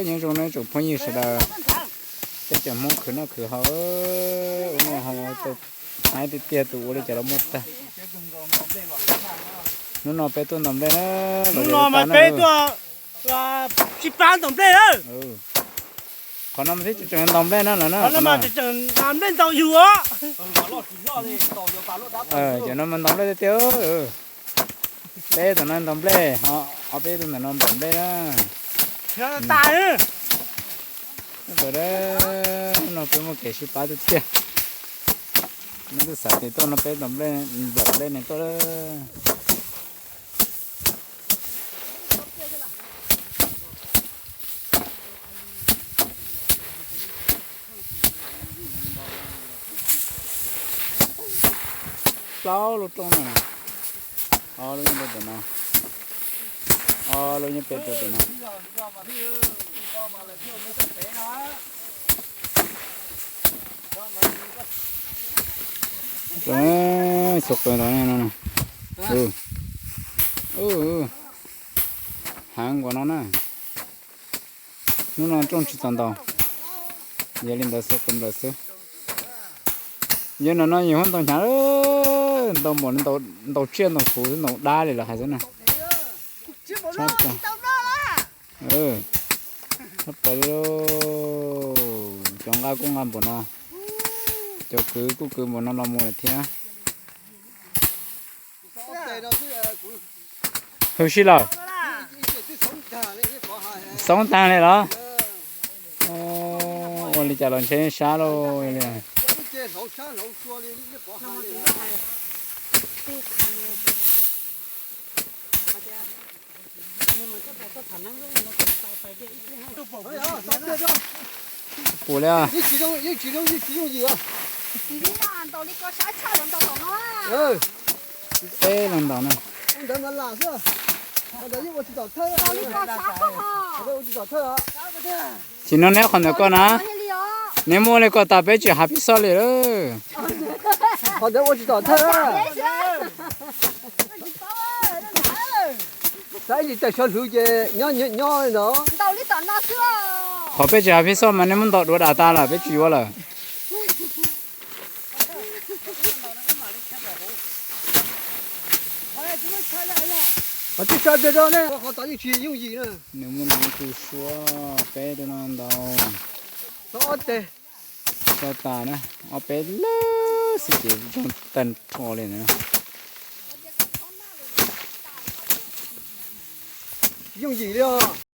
Nyob zoo nej tsoom phooj ywg sawv daws, peb cov Hmoob khwv noj khwv haus, ua noj haus tau, hais tiag tiag tus ua li cas los muaj tag. Hnub no peb tuaj ntaus nplej na, los no mas peb tuaj sib pab ntaus nplej na. Qhov no mas thiaj tseem ntaus nplej na los na, qhov no mas tseem nplej ntaus yus os. Cov no mas ntaus nplej tiag tiag. Peb tus no ntaus nplej, ob peb tus ntawm no nplaum nplej na. Hnub no peb muaj kev sib pab tiag tiag. Nej twb xav tias tuaj no peb ntaus nplej, nplaum nplej ne tuaj. Plaub lub roob no, ob lub nyob rau tom no, ob lub nyob pem rau tom no. Xu qw ntawd no, heev nkaus no na. Hnub no rooj tsis txaus ntaus, yog li ntawd xu qw nplawm xwb. Yog no no yus hub ntaus hnyav, ntaus npaum ntaus tsiaj ntaus kuv xwb, ntaus dab li lawm hais xwb na. Tshaj plaws li, cov nqa kuj nqa npaum no, cov kwv kuj kwv npaum no los mus lawm thiab. Hwj sij lawm. Xoob tag li los? Ua li cas los ntshe sab lauj li. Pum li. Peb los ntaus na. Tsis no neb qhov ntawd koj na, neb muaj li ko tas peb tsis hav pib xoj li lawm. Qhov ntawd ua tsis tom thawj. Xav ib lim tawm sawv hlo ces nyob nyob li ntawd. Qhov peb tsis hav pib xoj mas neb muab ntaus dua dam tas lawm peb tsis yuav lawm. Qhov twb sawv tiag rau ne, qhov tod yeej tsis yooj yim na. Nws muaj nws tus suab peb rau no ntaus. Txhob ob teg. Txhob tas na, ob peb lub xwb ces zoo tag nrho li na. Tsis yooj yim li os.